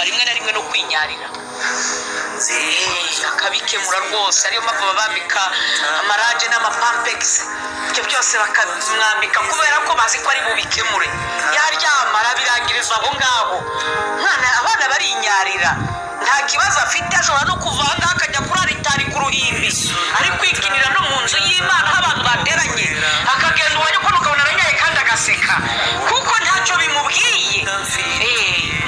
Barambirwa rimwe na rimwe no kwinyarira. Akabikemura rwose. Ariyo mpamvu babambika amarange n'amapampegisi, ibyo byose bakamwambika kubera ko bazi ko ari bubikemure. Yaryama, arabirangiriza aho ngaho. Mwana, abana barinyarira, nta kibazo afite. Ashobora no kuva aha ngaha akajya kuri aritari ku ruhimbi, ari kwikinira no mu nzu y'Imana aho abantu bateranye, akagenda uwajya kubona ukabona aranyaye kandi agaseka kuko ntacyo bimubwiye.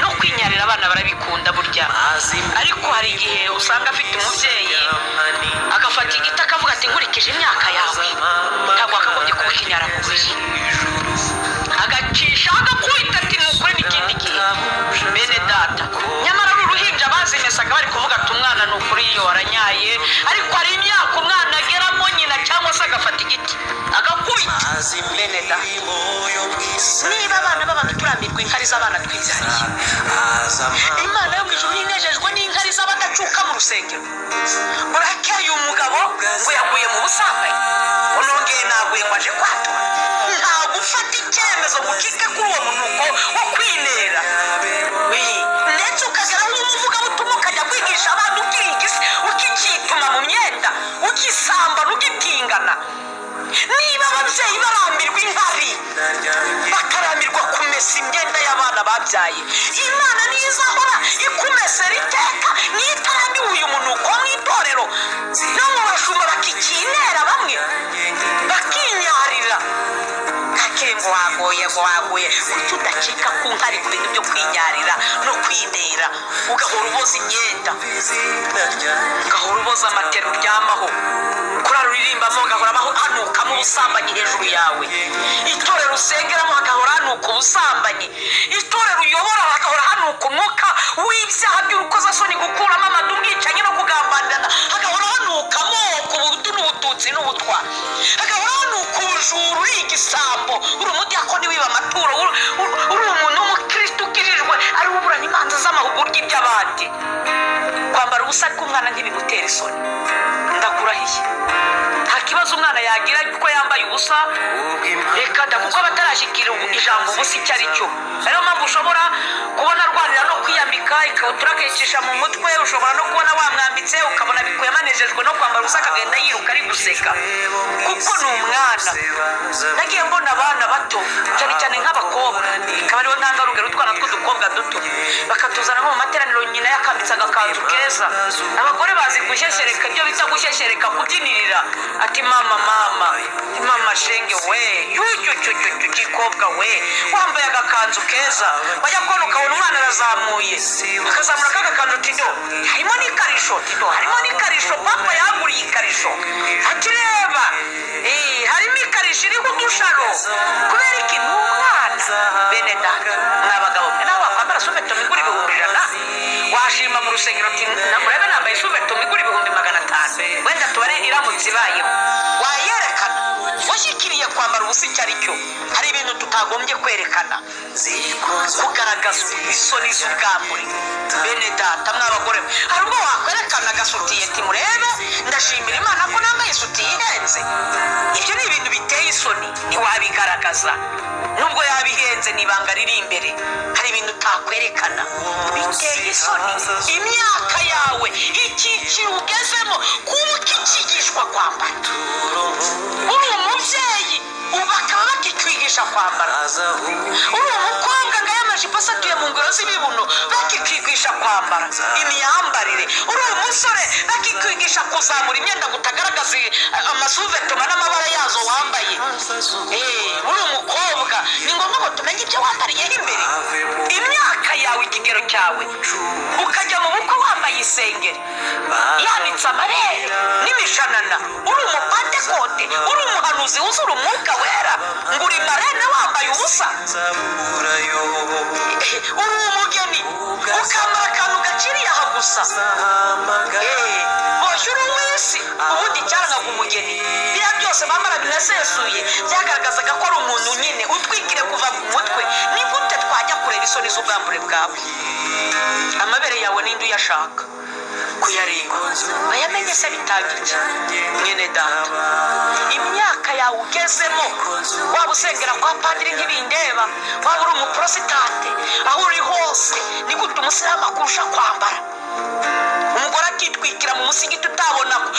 No kwinyarira abana barabikunda burya, ariko hari igihe usanga afite umubyeyi agafata igiti akavuga ati: "Nkurikije imyaka yawe, ntabwo wakagombye kuba ukinyara mu buriri." Agacisha agakubita ati: "Ni ukuri n'ikindi gihe." Bene data, nyamara ari uruhinja bazimesaga bari kuvuga ati: "Umwana ni ukuri iyo waranyaye." Ariko hari imyaka umwana ageramo, nyina cyangwa se agafata igiti agakubita. Bene data, niba abana b'abantu turambirwa inkari z'abana twibyariye, Imana yo mu ijuru ninejejwe n'inkari z'abadacuka mu rusengero. Burakeye umugabo ngo yaguye mu busambanyi, unongeye naguye ngo aje kwatura. Ntabwo ufata icyemezo ngo ucike kuri uwo munuko wo kwinera. Ndetse ukagera nk'umuvugabutumwa, ukajya kwigisha abantu ukirigise, ukikituma mu myenda, ukisambana, ugitingana. Niba ababyeyi barambirwa inkari, bakarambirwa kumesa imyenda y'abana babyaye, Imana niyo izahora ikumesera iteka, niyo itarambiwe uyu munuko wo mu itorero no mu bashumba bakikinera, bamwe bakinyarira kake ngo wagoye, ngo wagoye. Kuki udacika ku nkari, ku bintu byo kwinyarira no kwinera, ugahora uboza imyenda, ugahora uboza amatera uryamaho, kurara uririmbamo ugahora hanukamo ubusambanyi hejuru yawe, itorero usengeramo hagahora hanuka ubusambanyi, itorero uyobora hagahora hanuka umwuka w'ibyaha by'urukozasoni, gukuramo amadu, ubwicanyi no kugambanirana, hagahora hanuka amoko, ubuhutu n'ubututsi n'ubutwa, hagahora hanuka ubujura, uri igisambo, uri umudiyakoni wiba amaturo, uri umuntu w'umukristo ukijijwe ari uburana imanza z'amahugurwa iby'abandi? Kwambara ubusa k'umwana ntibimutera isoni, ndakurahiye. Nta kibazo umwana yagira kuko yambaye ubusa, reka da, kuko aba atarashyikira ijambo ubusa icyo ari cyo. Ariyo mpamvu ushobora kubona arwanira no kwiyambika ikabutura akayicisha mu mutwe. Ushobora no kubona wamwambitse, ukabona bikuyemo, anejejwe no kwambara ubusa, akagenda yiruka ari guseka kuko ni umwana. Nagiye mbona abana bato, cyane cyane nk'abakobwa, ikaba ariho ntangarugero, utwana tw'udukobwa duto bakatuzana nko mu materaniro, nyina yakambitse agakanzu keza. Abagore bazi gushyeshyereka, ibyo bita gushyeshyereka, kubyinirira, ati: "Mama, mama, mama, shenge we, yucyucyucyucyu, gikobwa we, wambaye agakanzu keza." Wajya kubona ukabona umwana arazamuye, akazamura ka gakanzu, uti: "Do, harimo n'ikarisho." Ati: "Do, harimo n'ikarisho, papa yaguriye ikarisho." Ati: "Reba, harimo ikarisho iriho udusharo." Kubera iki? Ni umwana. Bene data, mwa bagabo mwe, nawe wakwambara sous-vêtement igura 100,000, washima mu rusengero uti: "Murebe, nambaye sous-vêtement igura 500,000." Wenda tubare iramutse ibayeho, wayerekana? Washyikiriye kwambara ubusa icyo ari cyo? Hari ibintu tutagombye kwerekana, kugaragaza isoni z'ubwambure. Bene data, mw'abagore mwe, hari ubwo wakwerekana agasutiye ati: "Murebe, ndashimira Imana ko nambaye isutiye ihenze." Ibyo ni ibintu biteye isoni, ntiwabigaragaza nubwo yaba ihenze, ni ibanga riri imbere. Hari ibintu utakwerekana, biteye isoni. Imyaka yawe, icyiciro ugezemo, kuba ukikigishwa kwambara, uri umubyeyi ubu bakaba bakikwigisha kwambara, uri umukobwa ngo aya majipo asatuye mu ngoro z'ibibuno bakikwigisha kwambara imyambarire, uri umusore bakikwigisha kuzamura imyenda ngo utagaragaza amasous-vêtement n'amabara yazo wambaye. Uri umukobwa ni ngombwa ngo tumenye ibyo wambariyeho imbere, imyaka yawe, ikigero cyawe, ukajya mu bukwe wambaye isengeri yanitse amabere n'imishanana, uri umupantekote, uri umuhanuzi wuzura Umwuka Wera, ngo uri marraine, wambaye ubusa. Uri umugeni ukambara akantu gaciriye aha gusa. Boshye uri uw'isi. Ubundi cyarangaga umugeni, biriya byose bambara binasesuye, byagaragazaga ko ari umuntu nyine utwikire kuva ku mutwe. Ni gute twajya kureba isoni z'ubwambure bwawe? Amabere yawe ninde uyashaka? Kuyareba bayamenye se bitanga iki? Mwene data, imyaka yawe ugezemo, waba usengera kwa padiri ntibindeba, waba uri umuporositante, aho uri hose, ni gute umusilamu akurusha kwambara? Umugore akitwikira mu musigiti utabona mu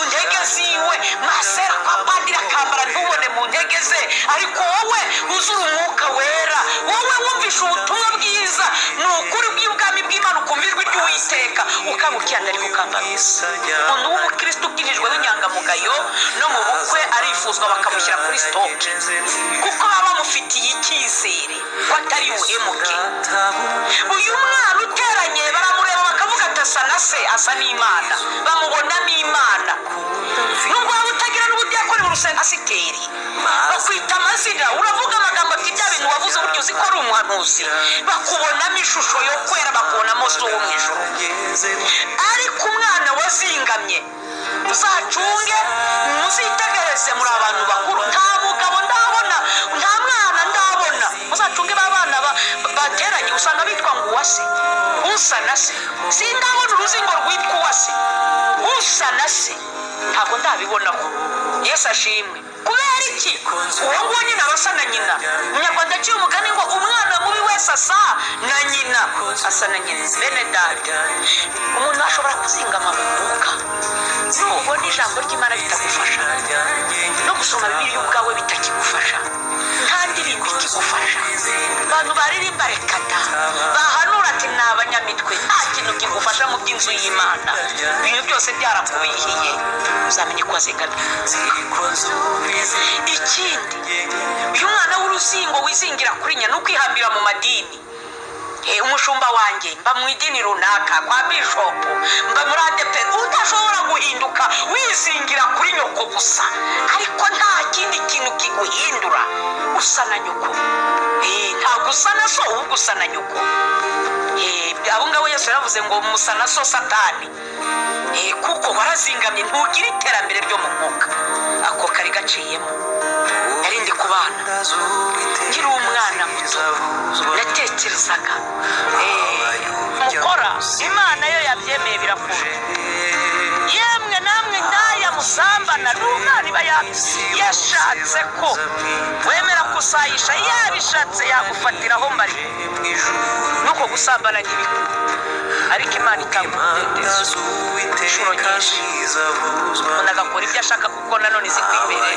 ntege ziwe, masera kwa padiri akambara ntubone mu ntege ze, ariko wowe uzura umwuka wera, wowe wumvisha ubutumwa bwiza, ni ukuri bw'ubwami bw'Imana, ukumva ijwi ry'Uwiteka, ukanga ukiyandarika ukambara. Umuntu w'umukristo ukirijwe w'inyangamugayo no mu bukwe arifuzwa, bakamushyira kuri sitoke, kuko baba bamufitiye icyizere ko atari buhemuke. Uyu mwana uteranye baramureba bakavuga ati asa na se, asa n'Imana, bamubonamo Imana. Nubwo waba utagira n'ubudiyakoni mu rusengero, asiteri bakwita amazina, uravuga amagambo ati bya bintu wavuze buryo uzi ko ari umuhanuzi, bakubonamo ishusho yo kwera, bakubonamo so wo mu ijuru. Ariko umwana wazingamye, uzacunge, muzitegereze, muri abantu bakuru, nta mugabo ndabona, nta mwana ndabona. Muzacunge ba bana bateranye, usanga bitwa ngo uwase, usa na se. Sindabona uruzingo rwitwa uwase, usa na se, ntabwo ndabibonaho. Yesu ashimwe. Kubera iki? Uwo nguwo nyina aba asa na nyina. Umunyarwanda aciye umugani ngo umwana mubi wese asa na nyina, asa na nyina. Bene data, umuntu ashobora kuzingama mu mwuka. Nubona ijambo ry'Imana bitagufasha, no gusoma Bibiliya ubwawe bitakigufasha, nta ndirimbo ikigufasha, abantu baririmba reka da, bahanura ati ni abanyamitwe, nta kintu kigufasha mu by'inzu y'Imana, ibintu byose byarakubihiye, uzamenye ko wazigamye. Ikindi, uyu mwana w'uruzingo wizingira kuri nyina ni ukwihambira mu madini. Umushumba wanjye, mba mu idini runaka kwa bishopu, mba muri ADEPR, udashobora guhinduka, wizingira kuri nyoko gusa, ariko nta kindi kintu kiguhindura, usa na nyoko. Ntabwo usa na so, ahubwo usa na nyoko. Abo ngabo Yesu yaravuze ngo musa na so Satani. Kuko warazingamye, ntugira iterambere ryo mu mwuka. Ako kari gaciyemo. Nari ndi ku bana, nkiri umwana muto, natekerezaga mukora Imana yo yabyemeye birakunda. Yemwe namwe ndaya musambana, n'umwana iba yashatse ko wemera kusayisha, yabishatse yagufatiraho mbari nuko gusambana ntibikunda, ariko Imana itanga umudendezo. Inshuro nyinshi umuntu agakora ibyo ashaka, kuko nanone izi ko imbere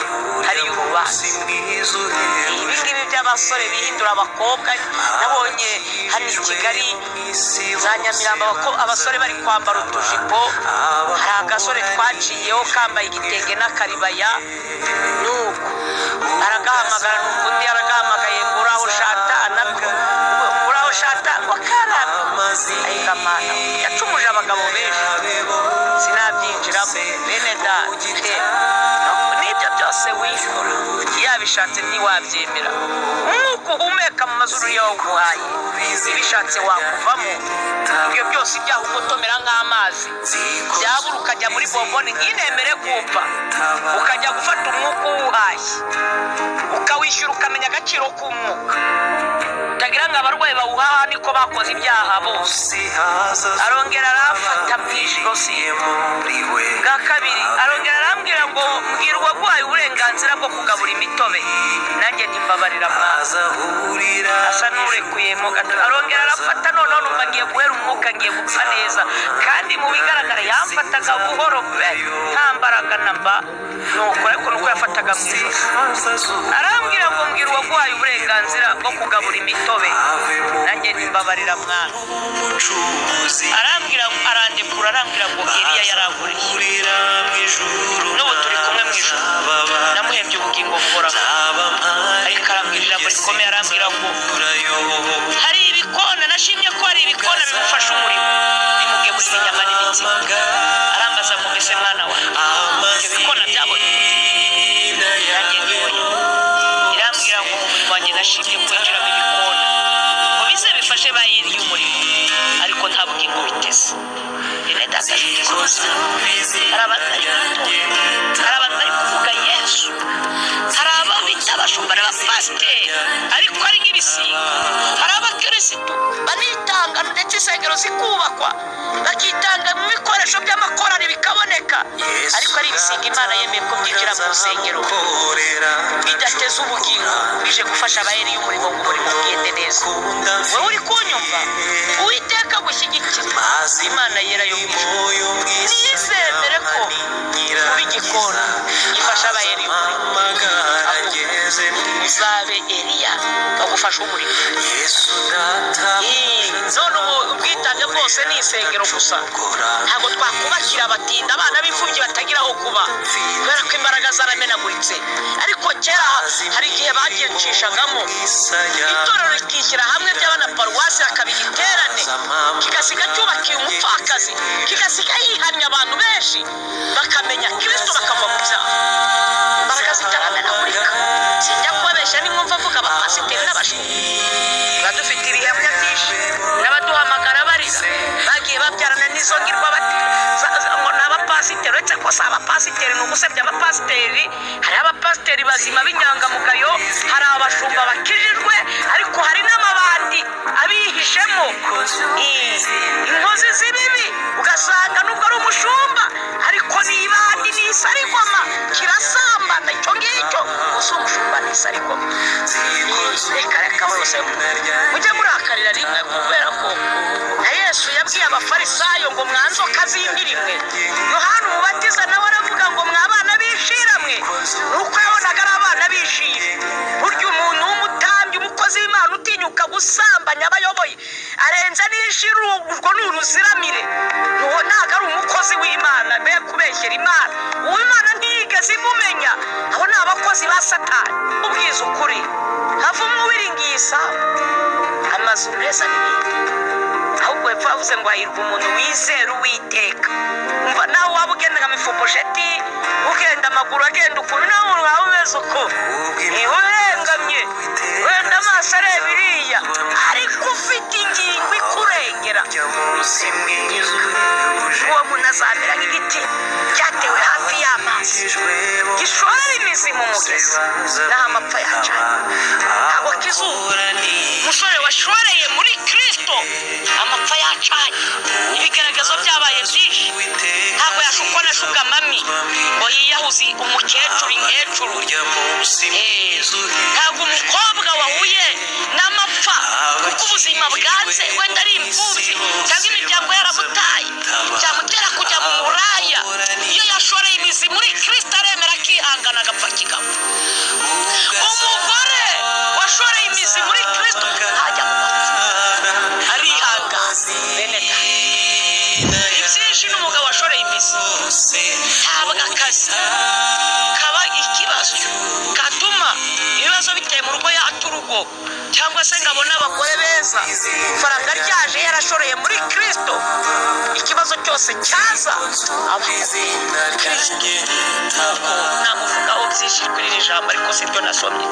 hariyo urubanza. Ibi ngibi by'abasore bihindura abakobwa, nabonye hano i Kigali za Nyamirambo abasore bari kwambara utujipo. Hari agasore twaciyeho kambaye igitenge n'akaribaya, nuko aragahamagara, numva undi aragahamagaye ngo uraho shata, nako uraho shata, ngo karame. Ayikamana yacumuje abagabo benshi, sinabyinjiramo. Bene data, n'ibyo byose wikora, yabishatse ntiwabyemera. Nk'uko uhumeka mu mazuru yawe uguhaye, ibishatse wakuvamo. Ibyo byose ibyaha ugotomera nk'amazi byabura, ukajya muri bomboni ntinemere gupfa, ukajya gufata umwuka uwuhashye, ukawishyura, ukamenya agaciro k'umwuka. Utagira ngo abarwayi bawuhaha niko bakoze ibyaha bose. Arongera arafata mu ijosi bwa kabiri, arongera arambwira ngo mbwira uwaguhaye uburenganzira bwo kugabura imitobe. Nanjye ntimbabarira mwana, asa n'urekuyemo gato. Arongera arafata, noneho numva ngiye guhera umwuka, ngiye gupfa neza, kandi mu bigaragara yamfataga buhoro pe, nta mbaraga na mba. Nuko ariko nuko yafataga mu ijosi, arambwira ngo mbwira uwaguhaye uburenganzira bwo kugabura imitobe. Nanjye ntimbabarira mwana. Arambwira, arandekura, arambwira ngo Eliya yaranguriye, n'ubu turi kumwe mu ijuru, namuhembye ubugingo buhoraho. Ariko arambwira ijambo rikomeye, arambwira ngo hari ibikona, nashimye ko hari ibikona bimufasha umurimo, bimugemurira inyama n'imitsima. Arambaza ngo mbese mwana wawe, ibyo bikona byabonye ubugingo? Nanjye ntibonye. Irambwira ngo mu murimo wanjye nashimye kwinjiramo ibikona ngo bize bifashe ba Eliya umurimo, ariko nta bugingo biteze. Bene data, hari abantu bari gutora, hari abantu bari kuvuga Yesu, hari abo bita abashumba n'abapasiteri ariko ari nk'ibisiga, hari abakirisitu banitanga, ndetse insengero zikubakwa, bakitanga mu bikoresho. Ariko ari ibisiga Imana yemeye ko byinjira mu rusengero bidateze ubugingo, bije gufasha abayeri y'umurimo ngo umurimo ugende neza. Wowe uri kunyumva, Uwiteka gushyigikira, Imana yera yo mu ijuru ntizemere ko uba igikona gifasha abayeri y'umurimo, uzabe Eliya bagufasha umurimo. None ubu ubwitange bwose ni insengero gusa. Ntabwo twakubakira abatinda, abana b'imfubyi batagira aho kuba, kubera ko imbaraga zaramenaguritse. Ariko kera hari igihe bagicishagamo, itorero rikishyira hamwe by'abana, paruwasi hakaba igiterane, kigasiga cyubakiye umupfakazi, kigasiga yihannye, abantu benshi bakamenya Kirisito, bakava mu byaha, imbaraga zitaramenagurika. Sinjya kubabeshya, nimwumva avuga abapasiteri n'abashumba, tuba dufite ibihamya byinshi n'abaduhamagara barira, bagiye babyarana n'izo ngirwa ngo ni abapasiteri. Uretse ko si abapasiteri, ni ugusebya abapasiteri. Hari abapasiteri bazima b'inyangamugayo, hari abashumba bakijijwe, ariko hari n'amabandi abihishemo, inkozi z'ibibi, ugasanga nubwo ari umushumba ariko ni ibandi, ni isarigoma, kirasambana icyo ngicyo. Gusa umushumba ni isarigoma. Reka reka, bose mujye murakarira rimwe, kubera ko na Yesu yabwiye Abafarisayo ngo mwanzoka z'imbirimwe. Yohana Umubatiza nawe aravuga ngo mwabana b'ishiramwe, nuko yabonaga ari abana b'ishira. Burya umuntu w'umutambyi, umukozi w'Imana utinyuka gusambanya abayoboye, arenze n'ishira, urwo ni uruziramire. Uwo ntabwo ari umukozi w'Imana, mbe kubeshyera Imana, uw'Imana ntiyigeze imumenya. Abo ni abakozi ba Satani. Ubwiza ukuri, havamo uwiringiye isambu, amazu meza n'ibindi. Ahubwo hepfo yavuze ngo hahirwa umuntu wizera Uwiteka. Umva, nawe waba ugenda nka mifubusheti, ugenda amaguru agenda ukuntu, nawe umuntu waba umeze uko, niba uhengamye, wenda amaso areba iriya, ariko ufite ingingo ikurengera, uwo muntu azamera nk'igiti cyatewe hafi y'amazi, gishorera imizi mu mugezi, naho amapfa yacanye ntabwo kizuba. Umusore washoreye muri Kirisito, amapfa yacanye, ibigaragazo byabaye byinshi, ntabwo yashukwa na sugar mummy ngo yiyahuze umukecuru inkecuru. Ntabwo umukobwa wahuye n'amapfa kuko ubuzima bwanze, wenda ari imfubyi cyangwa imiryango yaramutaye, byamutera kujya mu buraya. Iyo yashoreye imizi muri Kirisito, aremera akihangana, agapfa kigapfa. Umugore washoreye imizi muri Kirisito ntajya mu mapfa, arihangana. Bene data, ibyinshi n'umugabo washoreye imizi, ntabwo akazi kaba ikibazo katuma ibibazo biteye mu rugo yata urugo, cyangwa se ngo abone abagore beza. Ifaranga ryaje, yarashoreye muri Kirisito, ikibazo cyose cyaza aba Kirisito. Nuko namuvugaho byinshi kuri iri jambo, ariko si ryo nasomye.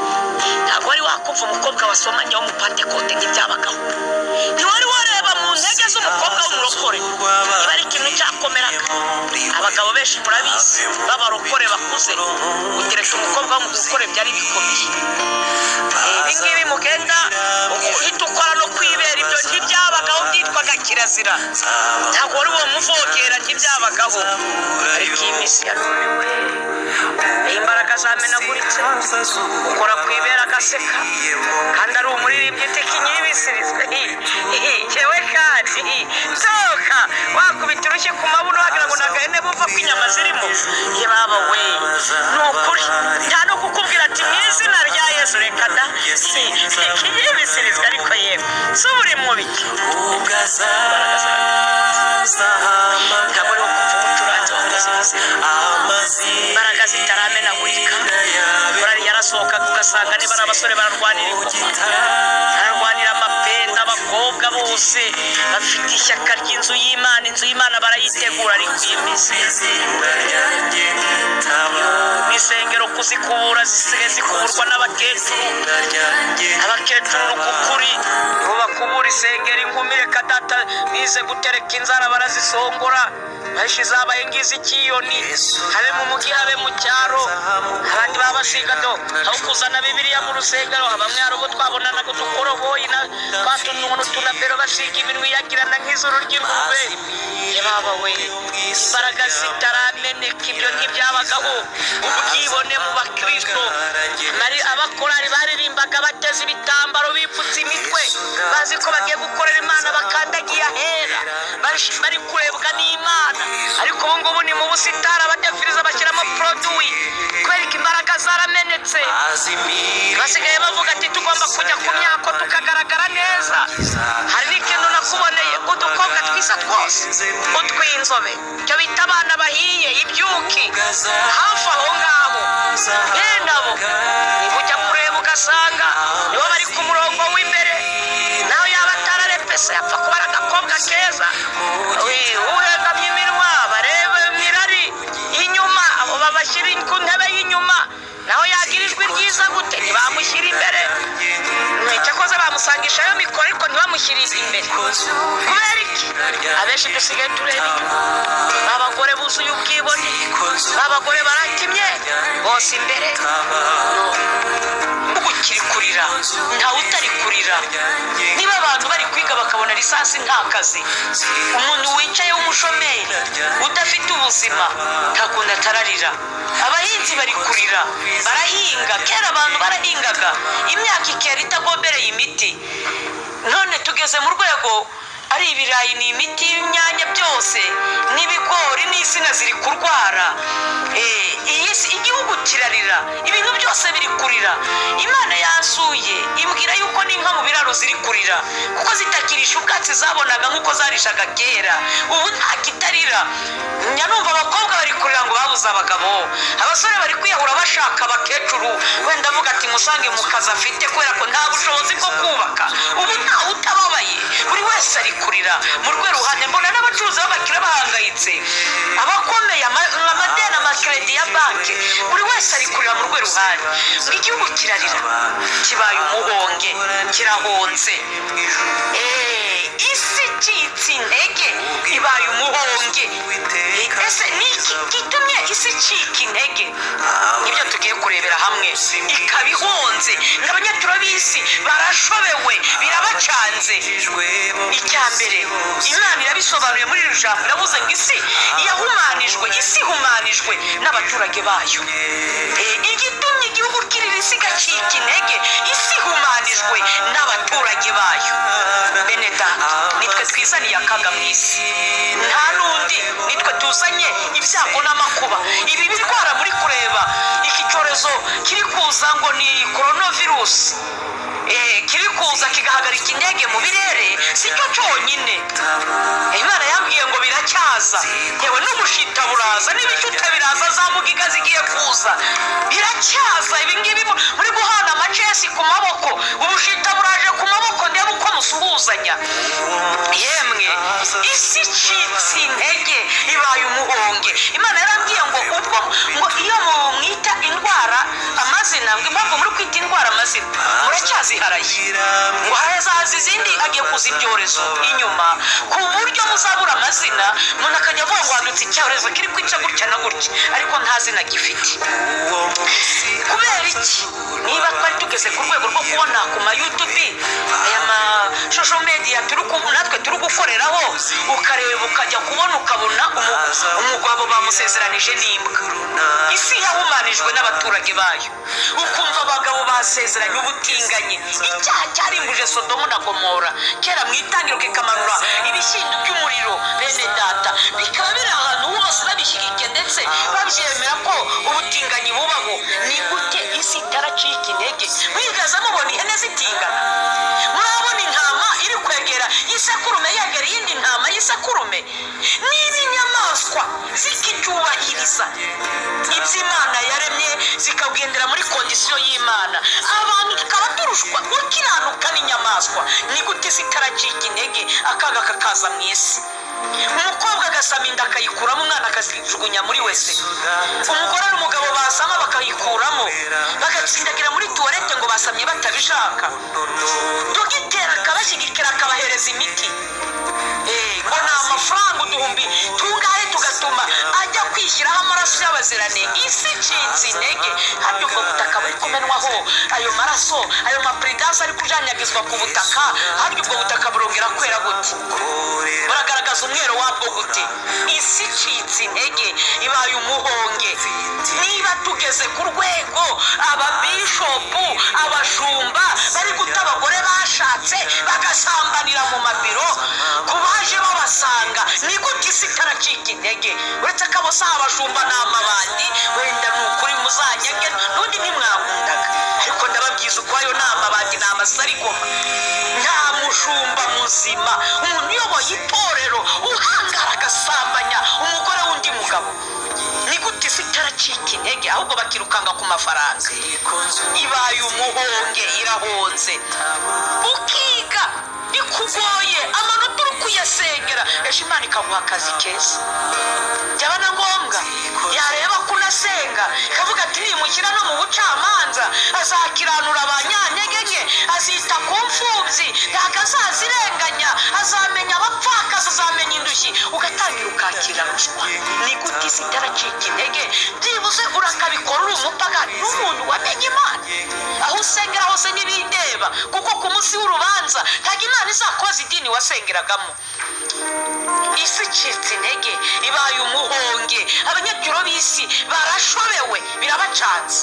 Ntabwo wari wakumva umukobwa wasomanye w'umupantekote, ntibyabagaho. Ntiwari wareba mu ntege z'umukobwa w'umurokore. Niba ari ikintu cyakomeraga abagabo benshi, murabizi, b'abarokore bakuze, gutereta umukobwa w'umurokore byari bikomeye. Ibi ngibi mugenda uhita ukora no kwibera, ibyo ntibyabagaho, byitwaga kirazira. Ntabwo wari uwo muvogera, ntibyabagaho. Ariko iyi minsi ya none we, imbaraga zamenaguritse, ukora ku ibera agaseka kandi ari umuririmbyi, iteka inyibisirizwe yewe, kandi toka wakubita urushyi ku mabuno wagira ngo ni agahene bumva ko inyama zirimo. Ye baba we, ni ukuri, nta no kukubwira ati mu izina rya Yesu, reka da, ikinyibisirizwa. Ariko yewe, si uri mu biki? Ntabwo ariho kumva umucuranzi wakoze ibizima, imbaraga zitaramenagurika. Korari yarasohokaga, ugasanga niba ari abasore bararwanira ingoma, bararwanira amapenda, abakobwa bose bafite ishyaka ry'inzu y'Imana, inzu y'Imana barayitegura. Ariko iyi minsi insengero kuzikubura zisigaye zikuburwa n'abakecuru. Abakecuru rukukuri nibo bakubura isengero. Inkumi, reka data, bize gutereka inzara, barazisongora, benshi zabaye ngizi ikiyoni, habe mu mujyi habe mu cyaro. Abandi baba basiga do aho kuzana Bibiliya mu rusengero. Bamwe hari ubwo twabonanaga udukoroboyi na twa tuntu. utunapero basiga iminwa iyagirana nk'izuru ry'ingurube. Yababa we, imbaraga zitarameneka, ibyo ntibyabagaho. Ubwibone mu bakristo, abakorari baririmbaga bateze ibitambaro, bipfutse imitwe, bazi ko bagiye gukorera Imana, bakandagiye ahera, bari kurebwa n'Imana. Ariko ubu ngubu ni mu busitani, abadefiriza bashyiramo produit kubera ko imbaraga zaramenetse. Basigaye bavuga ati tugomba kujya ku myako tukagaragara neza. Hari n'ikintu nakuboneye, udukobwa twiza twose, utw'inzobe, icyo bita abana bahiye ibyuki hafi aho ngaho, bene abo niba ujya kureba ugasanga nibo bari ku murongo w'imbere. Nawe yaba atararepese, yapfa kuba ari agakobwa keza, uhengamye iminwa, barebe mirari inyuma, abo babashyira ku ntebe y'inyuma. Nawe yagira ijwi ryiza gute, ntibamushyira imbere. Cyakoze bamusangishayo mikoro, ariko ntibamushyire imbere. Kubera iki? Abenshi dusigaye tureba inyuma. Abagore buzuye ubwibone, abagore baratimye bose imbere. Ukiri kurira, ntawe utari kurira. Niba abantu bari kwiga bakabona lisansi nta kazi, umuntu wicaye w'umushomeri udafite ubuzima nta kuntu atararira. Abahinzi bari kurira, barahinga. Kera abantu barahingaga, imyaka ikera itagombereye imiti. None tugeze mu rwego ari ibirayi, ni imiti, y'imyanya byose, n'ibigori n'insina ziri kurwara. Iyi si, igihugu kirarira, ibintu byose biri kurira. Imana yansuye imbwira yuko n'inka mu biraro ziri kurira, kuko zitakirisha ubwatsi zabonaga nk'uko zarishaga kera. Ubu nta kitarira. Njya numva abakobwa bari kurira ngo babuze abagabo, abasore bari kwiyahura bashaka abakecuru. Wenda avuga ati musange mu kazi afite, kubera ko nta bushobozi bwo kubaka. Ubu ntawe utababaye, buri wese ari kurira mu rwe ruhande. Mbona n'abacuruzi b'abakire bahangayitse, abakomeye, amadeni, amakredi ya banki, buri wese ari kurira mu rwe ruhande. Ngo igihugu kirarira, kibaye umuhonge, kirahonze. Isi icitse intege, ibaye umuhonge. Ese ni iki gitumye isi icika intege? Nibyo tugiye kurebera hamwe. Ikaba ihonze, ngo abanyatura b'isi barashobewe, birabacanze. Icya mbere, Imana irabisobanuye muri iri jambo, iravuze ngo isi yahumanijwe, isi ihumanijwe n'abaturage bayo. Igitumye igihugu kirira, isi igacika intege, isi ihumanijwe n'abaturage bayo. Bene data, nitwe twizaniye akaga mu isi, nta n'undi, nitwe tuzanye ibyago n'amakuba. Ibi birwara muri kureba, iki cyorezo kiri kuza ngo ni coronavirus, kiri kuza kigahagarika indege mu birere, si cyo cyonyine. Imana yambwiye ngo biracyaza, yewe n'ubushita buraza, n'ibicuta biraza, za mugiga zigiye kuza, biracyaza. Ibi ngibi muri guhana amacesi ku maboko, ubushita buraje ku maboko, ndebe uko musuhuzanya. Yemwe, isi icitse intege, ibaye umuhonge. Imana yarambwiye ngo ubwo ngo iyo mwita indwara amazina, ngo impamvu muri kwita indwara amazina muracyaziharaye, ngo hazaza izindi, agiye kuza ibyorezo inyuma, ku buryo muzabura amazina, umuntu akajya avuga ngo hadutse icyorezo kiri kwica gutya na gutya, ariko nta zina gifite. Kubera iki? Niba twari tugeze ku rwego rwo kubona ku ma YouTube, aya ma social media natwe turi gukoreraho, ukareba ukajya kubona ukabona umugabo bamusezeranije n'imbwa. Isi yahumanijwe n'abaturage bayo. Ukumva abagabo basezeranye ubutinganyi, icyaha cyarimbuje Sodomu na Gomora kera mu itangiriro, kikamanura ibishyimbo by'umuriro. Bene data, bikaba biri ahantu hose babishyigikiye, ndetse babyemera ko ubutinganyi bubaho. Ni gute isi itaracika intege? Mwigeze mubona ihene zitingana? Murabona intama iri kwegera y'isekurume, yegera iyindi ntama y'isekurume? Niba inyamaswa zikicyubahiriza iby'Imana yaremye, zikagendera muri condition y'Imana, abantu tukaba turushwa gukiranuka n'inyamaswa, ni gute isi itaracika intege, akaga kakaza mu isi? Umukobwa agasama inda akayikuramo, umwana akazijugunya muri WC. Umugore n'umugabo basama bakayikuramo, bagatsindagira muri toilette ngo basamye batabishaka. Dogiteri akabashyigikira, akabahereza imiti, ngo ni amafaranga uduhumbi tungahe, tugatuma ajya kwishyiraho amaraso y'abaziranenge. Isi icitse intege. Harya ubwo butaka buri kumenwaho ayo maraso, ayo mapuridanse ari kujanyagizwa ku butaka, harya ubwo butaka buri Burongera kwera gute? Buragaragaza umwero wabwo gute? Isi icitse intege, ibaye umuhonge. Niba tugeze ku rwego ababishopu, abashumba bari guta abagore bashatse bagasambanira mu mabiro ku baje babasanga, ni gute isi itaracika intege? Uretse ko abo si abashumba, ni amabandi. Wenda ni ukuri muzanyage n'undi ntimwakundaga, ariko ndababwiza ukwayo, ni amabandi, ni amasarigoma. Nta mushumba muzima, umuntu uyoboye itorero uhangara agasambanya umugore w'undi mugabo, ni gute isi itaracika intege, ahubwo bakirukanga ku mafaranga? Ibaye umuhonge, irahonze. Ukiga bikugoye, amanota uri kuyasengera, ejo Imana ikaguha akazi keza. Byaba na ngombwa yareba ko unasenga, ikavuga ati: "Nimushyira no mu bucamanza azakiranura abanyantege nke, azita ku mfubyi, ntabwo azazirenganya, azamenya abapfakazi, azamenya indushyi." Ugatangira ukakira ruswa. Ni gute isi itaracika intege? Byibuze urakabikora uri umupagani n'umuntu wamenye Imana. Aho usengera hose ntibindeba, kuko ku munsi w'urubanza ntabwo Imana izakoza idini wasengeragamo. Isi icitse intege, ibaye umuhonge. Abanyacyuro b'isi barashobewe, birabacanze.